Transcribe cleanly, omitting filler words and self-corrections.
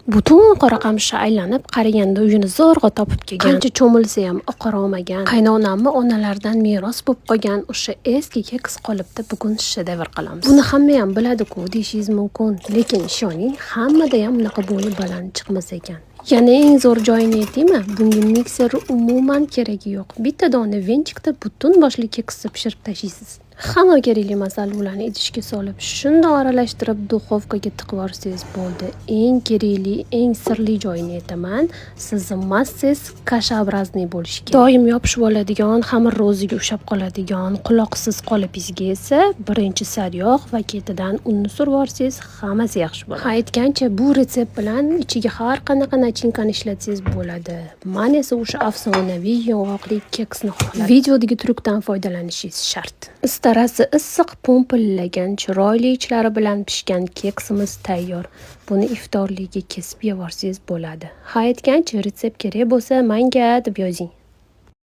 Butun Qoraqamishni aylanib qaraganda, uyini zo'rg'a topib kelgan. Qancha cho'milsa ham oqara olmagan. Qaynonamni onalaridan meros bo'lib qolgan o'sha eski keks qolipda bugun shedevr qilamiz. Buni hamma ham biladi-ku deyishingiz mumkin, lekin ishoning, hammada ham bunaqa bo'yi baland chiqmas ekan. Yana eng zo'r joyini aytaymi? Bunga mikser umuman keragi yo'q. Bitta dona венчик da butun boshli keksni pishirib tashlaysiz. Hamma kerakli masalliqlarni idishga solib, shundoq aralashtirib, duxovkaga tiqib yuborsangiz bo'ldi. Eng kerakli, eng sirli joyini aytaman. Sizni massangiz кашеобразный bo'lishi kerak. Doim yopishib oladigan, xamir o'ziga ushlab qoladigan, quloqsiz qolipingizga esa birinchi sariyog' va ketidan unni surib yuborsangiz, hammasi yaxshi bo'ladi. Ha, aytgancha, bu retsept bilan ichiga har qanaqa начинка ni ishlatsangiz bo'ladi. Man esa o'sha afsonaviy yong'oqli keksni xohladim. Videodagi trukdan foydalanishingiz shart. Istarasi issiq, po'mpillagan, chiroyli ichlari bilan pishgan keksimiz tayyor. Buni iftorligiga kesib yevorsangiz bo'ladi. Ha, aytgancha, retsept kerak bo'lsa, manga deb yozing.